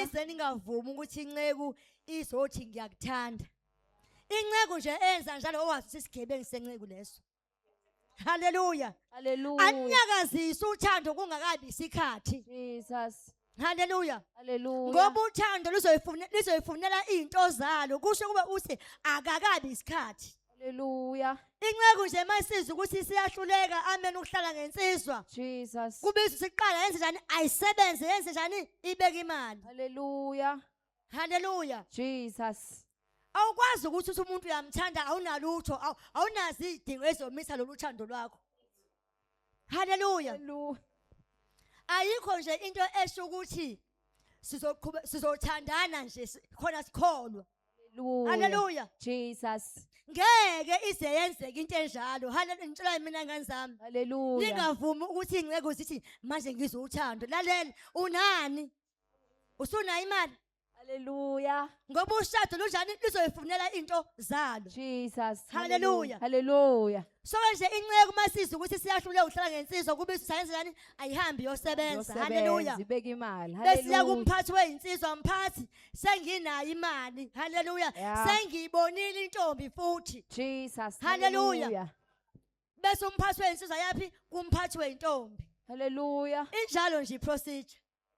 Nize ningavumi ukuthi inceku izothi ngiyakuthanda. Inceku nje enza njalo owazi ukuthi isigebengu senceku leso. Haleluya. Hallelujah. Anyakazise uthando kungakabi isikhathi. Jesus. Haleluya. Hallelujah. Ngoba uthando luzoyifuna lizoyifunela izinto zalo kusho kube uthi akakabi isikhathi. Hallelujah. Inceku nje mayisizwa ukuthi siyahluleka amen ukuhlala ngensizwa. Jesus. Kubizwa siqala yenze njani ayisebenze yenze njani ibeke imali. Hallelujah. Haleluya. Jesus. Awukwazi ukuthi uthi umuntu uyamthanda awunalutho awunazo izidingo ezomisa lolu thando lwakho. Haleluya. Hallelujah. Ayikho nje into esho ukuthi sizoqhube sizothandana nje khona sikholwa. Hallelujah. Haleluya. Jesus. Ngeke ize yenzeke into enjalo. Haleluya ngitshela mina ngane zami. Hallelujah. Ningavumi ukuthi ingceke zithi manje ngizwe uthando. Lalela unani? Usunayo imali? Hallelujah. Ngoba ushado lunjani luzoyifunela into zalo. Jesus. Hallelujah. Hallelujah. So nje inceku masizwe ukuthi siyahluleka ukuhlala ngensizwa kube isayenza njani ayihambi yosebenza. Hallelujah. Ibeka imali. Besiya Hallelujah. kumphathi weyinsizwa mphathi senginayo imali. Hallelujah. Yeah. Sengiyibonile intombi futhi. Jesus. Hallelujah. Bese umphathi weyinsizwa yapi kumphathi weyintombi. Hallelujah. Injalo nje iprocedure.